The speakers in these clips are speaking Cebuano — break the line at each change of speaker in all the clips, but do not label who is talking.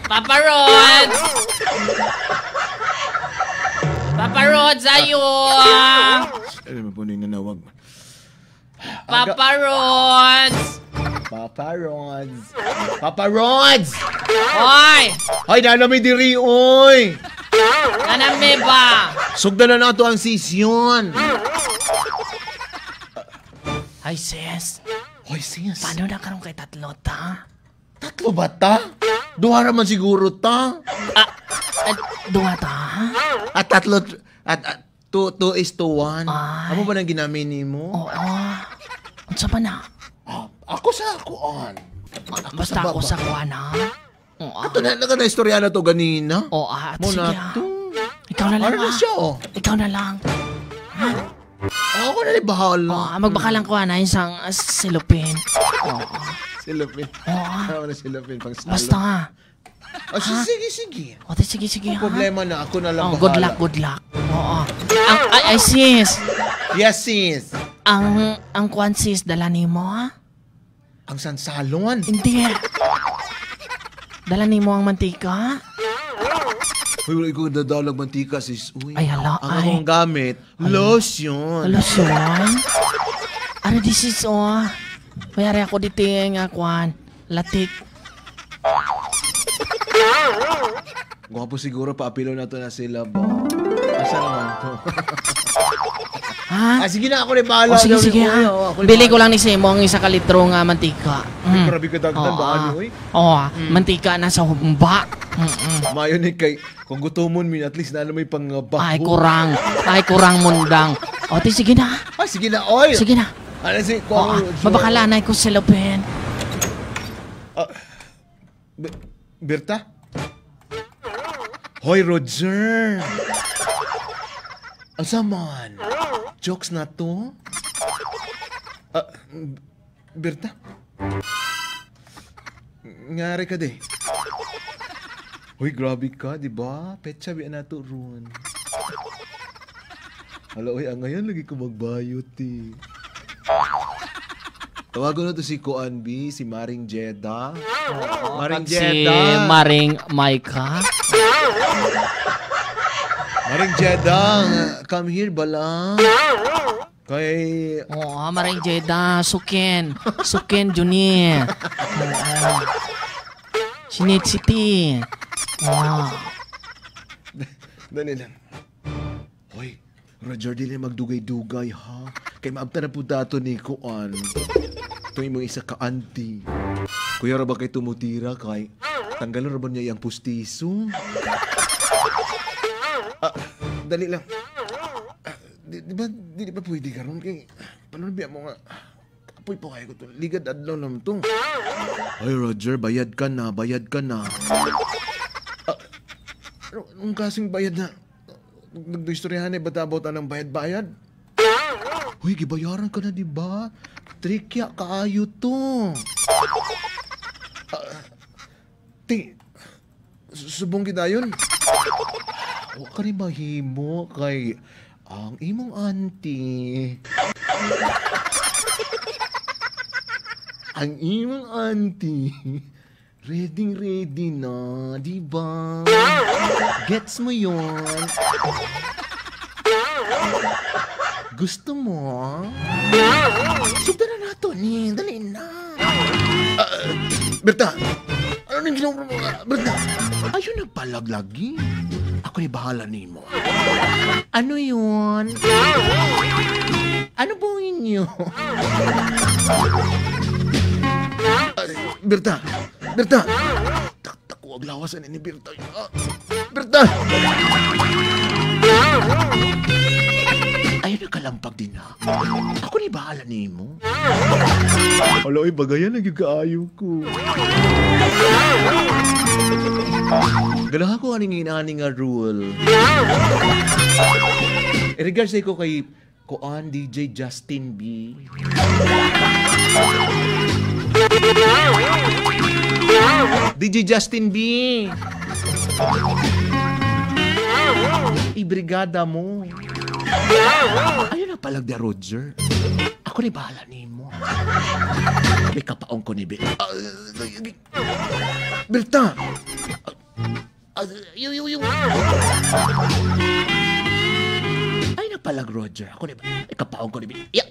Papa Rods! Papa Rods, ayo!
Ano mo po nang nanawag?
Papa Rods!
Papa Rods! Papa Rods!
Oy!
Ay, nanami diri, oy!
Nanami ba?
Sugdan na nato ang sesyon!
Ay, sis.
Hoy, sis.
Paano na karon kay tatlo ta?
Tatlo ba ta? Duha raman siguro ta.
Duha ta?
At tatlo, at 2 is to 1.
Ay.
Amo ba nang ginamin nimo?
Oo. Unsa ba na?
Ah, ako sa kuan.
Basta ako sa kuan, ha? Oo.
Ato na na istorya na to ganina.
Oo, at
Mo
sige,
na
ah.
to.
Ikaw na lang,
Ano na
ah.
siya, oh?
Ikaw na lang.
Ako na ni bahala.
Oo, magbakalang kuan na isang silupin. Oo.
Silupin.
Oo.
Ano na silupin pang salo.
Basta.
Oh, sige, sige.
O, di, sige, sige,
Ang
ha?
problema na, ako na lang
Oh,
bahala.
good luck, good luck. Oo. Ang, ay, sis.
Yes, sis.
Ang kuan, sis, dala nimo, ha?
Ang sansalon.
Hindi. Dala nimo ang mantika?
Uy, wala ko dadalag mantika, sis. Uy.
Ay, hala,
ang
ay.
akong gamit, lotion.
Lotion? Ano di, sis, oh? Mayari ako dito nga kuan. Latik.
Gwapo siguro, paapilo na to na sila ba? Asa naman to?
Ha?
Ah, sige na, ako na bahala.
O, sige, sige,
Uy,
ha?
oo, ako na
Bili ko
bahala.
lang ni Simo ang isa ka litro nga mantika.
Uy, grabe ka dagdag ba,
Oo,
ano, uy?
Oo, mantika na sa humba.
Mayo ni kay, kung gutomon min, at least na may pangabaho.
Ay, kurang. Ay, kurang mundang. O, ti, sige na.
Ay, sige na, oy!
Sige na.
Ano si,
Oo, mabakalanay ko sa lupin.
Berta? Hoy, Roger! Asa man? Jokes na to? Berta? Ngari ka di. Hoy, grabe ka, di ba? Petsa biya na to ron. Hala, oy, ang ngayon lagi ko magbayot, eh. Tawagan na to si Kuan B, si Maring Jeddah. Maring
Si
Jeddah.
Maring Maika.
Maring Jeddah, come here bala. Kay
Oo, Maring Jeddah, Suken. Suken Juni. Oo. Sinit City. Oo.
Dali lang. Hoy, Roger, dili magdugay-dugay ha. Kay maabta na po dato ni Kuan. Ito yung mga isa ka auntie. Kuya ra ba kay tumutira kay tanggalon ra ba niya iyang pustiso? Ah, dali lang. Ah, di ba pwede karon kay paano mo nga kapoy po kayo ko to. Ligad adlaw nam to. Ay Roger, bayad ka na, bayad ka na. Ah, anong kasing bayad na? Nagdistoryahan eh, ba't abot ng bayad-bayad? Uy, gibayaran ka na, di ba? Trikya kaayo to. Ti, subong kita yun. Huwag ka rin mahimo kay ang imong auntie. Ang imong auntie. Ready, ready na, di ba? Gets mo yun? Gusto mo? Sugdan na nato ni, dali na. Berta, ano nang ginawa mo? Berta, ayun na palaglagi. Ako ni bahala nimo. Ano yun? Ano po inyo? Berta! Berta! Taktak ko ang lawasan ni Berta. Berta! Ayun nakalampag din ha. Ako ni bahala nimo. Hala, oy, bagayan lagi kaayo ko. Ganahan ko aning inaani nga rule. In regards ko kay Kuan DJ Justin B. DJ Justin B. Ibrigada mo. Ayun na palag de Roger. Ako ni bahala nimo. May kapaong ko ni Berta. Yu. Ay, napalag, Roger. Ako ni ba? Ikapaong ko ni ba? Ya.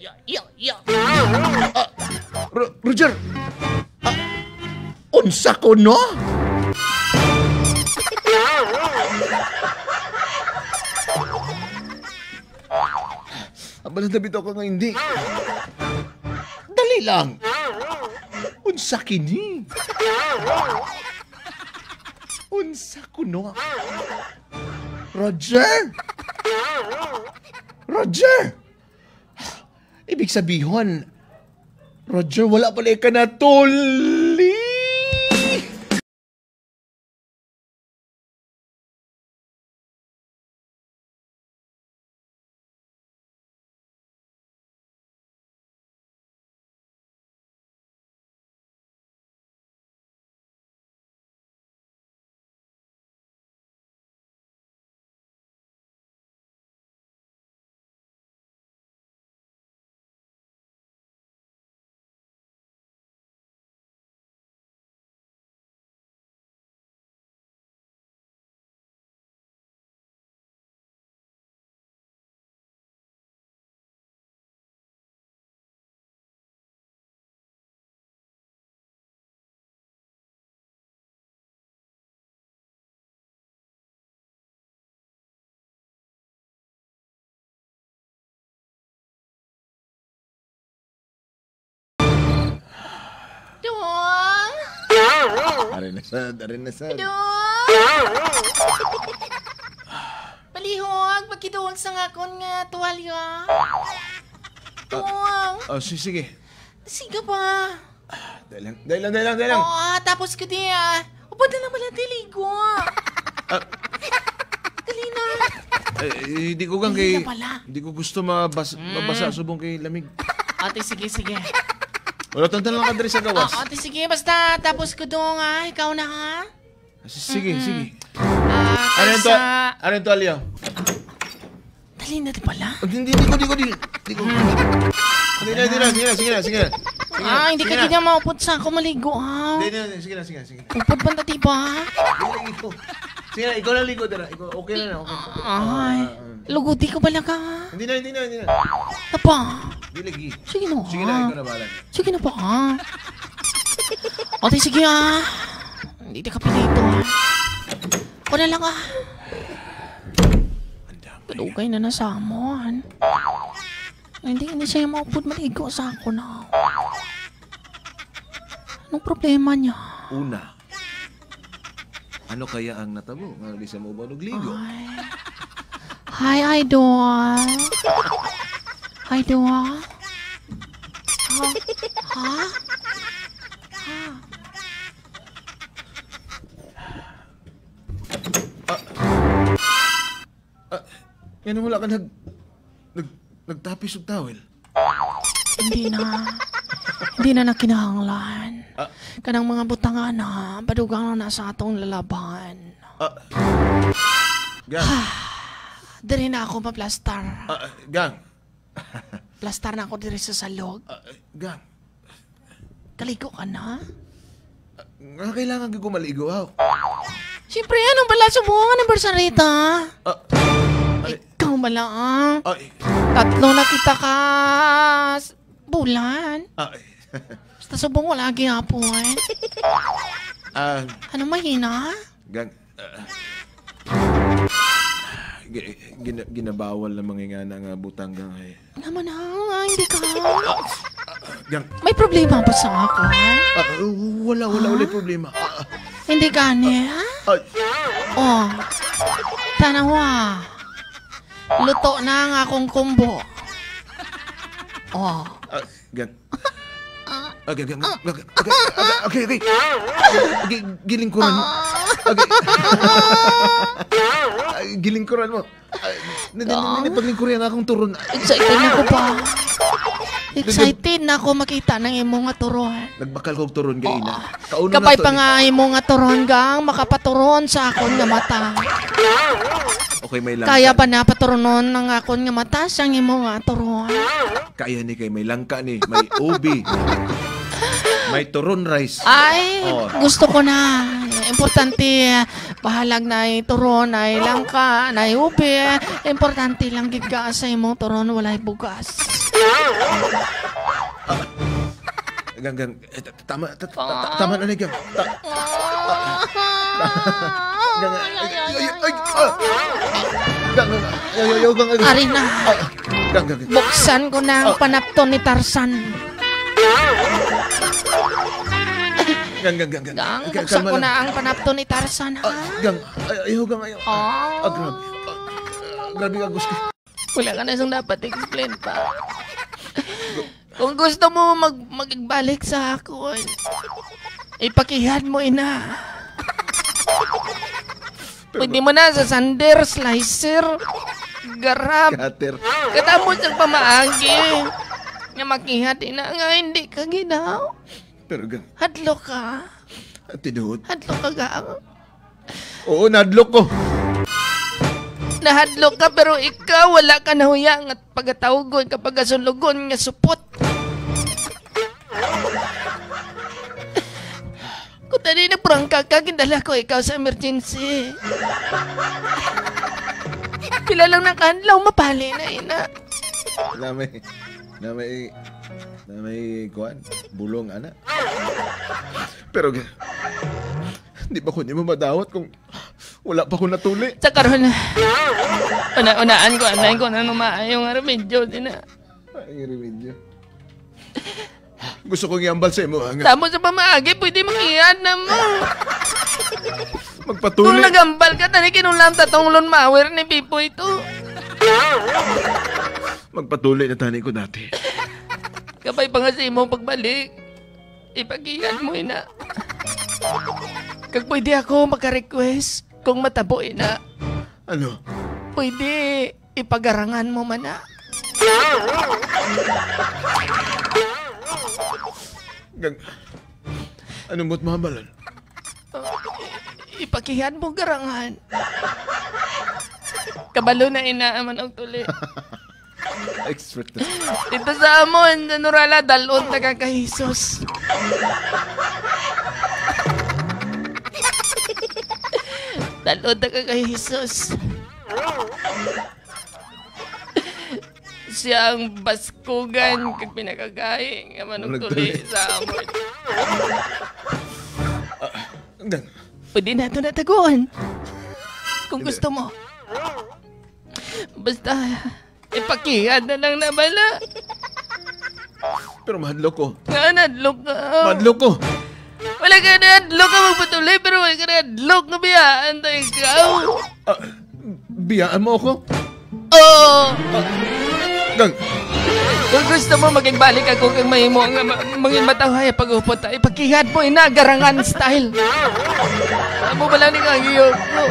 Roger! Unsa ko, no? Abalang na bitaw ka nga hindi. Dali lang. Unsa kini? Unsa kuno? Roger! Roger! Ibig sabihin, Roger, wala pala ka natuli!
Dong!
Arin na sad.
Dong! Palihog, pagkiduwag sa ngakon nga tuwalya. Dong!
Oh, sige.
Sige ba?
Dahil lang.
Oo, tapos ko di ah. Upod na lang pala tiligo. Dali na.
Hindi ko gang kay...
Dali na pala.
Hindi ko gusto mabasa subong kay lamig.
Ate, sige.
Wala, tantan lang ka diri sa gawas.
Ate, sige. Basta tapos ko dong ah. Ikaw na ha?
Sige.
Kaysa...
Ano yung tuwalya?
Dali na di pala.
Hindi ko. Hindi na, sige na.
Hindi ka ganyan maupod sa ako maligo ah.
Hindi, sige na.
Upod pa na diba?
Sige na, ikaw na ligo, tara. Ikaw, okay na, okay.
Ay, luguti ko pala ka.
Hindi na.
Tapa.
Hindi lagi.
Sige na.
Sige na, ikaw na bahala.
Sige na pa. Ate, sige ah. Hindi ka pilito ah. Ako na lang ah. Palugay na nasamon. Hindi siya maupod maligo sa ako na. Anong problema niya?
Una, ano kaya ang natabo? Nga di siya maubod og ligo.
Hi, idol. Idol. Ha? Ha?
Ngayon wala ka nagtapis og towel.
Hindi na. Hindi na nakinahanglan. Kanang mga butangan na, badugang na nasa atong lalaban.
Gang.
Diri na ako maplastar.
Gang.
Plastar na ako diri sa salog.
Gang.
Kaligo ka na?
Nga kailangan ko maligo, ha?
Siyempre, anong bala subukan ng bersarita? Ikaw bala, ah. Tatlo na kita ka bulan. Basta subong wala gihapon. Ano mahina?
Gang. Ginabawal na mga nga nga butang gang ay.
Naman ha, hindi ka.
Gang.
May problema ba sa ako?
Wala problema.
Hindi ka niya? Oh. Tanawa. Luto na ang akong kumbo. Oh.
Gang. Okay. Okay, gilingkuran mo. Okay. Gilingkuran mo. Paglingkuran akong turon.
Excited na ko pa. Excited na ako makita ng imong nga turon.
Nagbakal kog turon kay ina. Kauno
Kapay pa nga imong nga turon gang makapaturon sa akon nga mata.
Okay, may langka.
Kaya ba na paturonon ng akon nga mata siyang imong nga turon?
Kaya ni kay may langka ni, may ubi. May turon rice.
Ay, gusto ko na. Importante, bahalag na turon, na langka, na ubi. Importante lang gid ka sa imong turon, walay bugas.
Gang, gang, tama, tama na ni gang. Gang, ay, ay, gang, ay, ay, gang,
Ari na.
Gang, gang,
Buksan ko na ang panapton ni Tarzan.
Gang, gang, gang, gang.
Gang, buksan ko na ang panapton ni Tarzan, ha?
Gang, ayaw, gang, ayaw. Ah, grabe. Grabe ka, gusto.
Wala ka na siyang dapat explain pa. Kung gusto mo magbalik sa akon, ipakihan mo ina. Pwede mo na sa sander, slicer, garab.
Cutter.
Katapos ang pamaagi. Nga makihat ina nga hindi ka ginaw.
Pero gang.
Hadlok ka.
Tinuod.
Hadlok ka, gang.
Oo, nadlok ko.
Nahadlok ka pero ikaw wala ka nahuya nga pagatawagon kapag asulugon nga supot. Kung tani na prangka ka, gindala ko ikaw sa emergency. Pila lang nakahanlaw, mapali na ina.
Na may kuan, bulong ana. Pero di ba ko niyo madawat kung wala pa ko natuli?
Sa karon, una-unaan ko, anay ko na maayong remedyo din na.
Ay, remedyo. Gusto kong iambal sa imo.
Tamo sa pamaagi, pwede makiyan na mo.
Magpatuli.
Kung nagambal ka, tani kinulam tatong lawnmower ni Pipo ito.
Magpatuli na tani ko dati.
Kapay pa nga sa imo pagbalik, ipagiyan mo ina. Kag pwede ako maka-request kung matabo ina.
Ano?
Pwede ipagarangan mo man na.
Gang, anong mo't mahambalan?
Ipakihan mo garangan. Kabalo na ina man og tuli.
Expert na.
Dito sa amon, sa Norala, dalon ta ka kay Jesus. Dalon ta ka kay Jesus. Siya ang baskugan kag pinakagahi nga manong tuli sa amon.
Gang.
Pwede na ito nataguan. Kung gusto mo. Basta, ipakihan na lang na bala.
Pero mahadlok ko.
Nga, nadlok ka.
Mahadlok ko.
Wala ka nadlok ka magpatuloy, pero wala ka nadlok nga biyaan tayo ikaw.
Biyaan mo ako?
Oo.
Gang.
Kung gusto mo maging balik ako kang mahimo nga mangin matawhay pag-upot ta, ipakihan mo ina, garangan style. Amo bala ni kang iyo ko.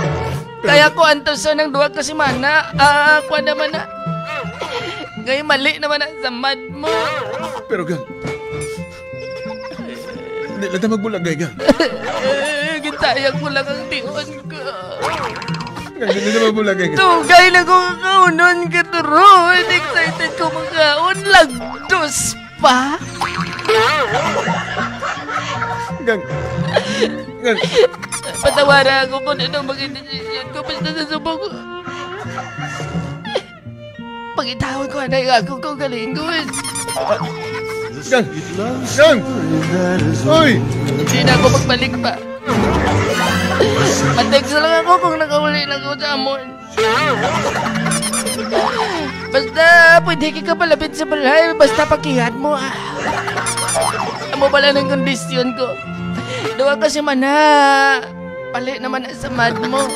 Kaya ko antosan ng duwa kasi mana, kuha naman na. Ngayon mali naman na sa mad mo.
Pero gang, hindi lang tayo magbulagay, gang.
Gintayang ko lang ang tiyon ko.
Gang, hindi na magbulagay, gang.
Tugay lang ko kakaunon ka, turon. Excited ko magkaon. Lagdos pa.
Gang. Gang.
Patawaran ako kung ano maging desisyon ko. Basta sa subok ko. Pag-itawag ko, anay ako kung galing ko.
Gang! Gang! Uy!
Hindi na ako magbalik pa. Matext lang ako kung nakahuli na ako sa amon. Basta pwede ka palapit sa balay. Basta pakihan mo ah. Amo pala ng kondisyon ko. Duwa kasi man na. Pali naman sa mad mo.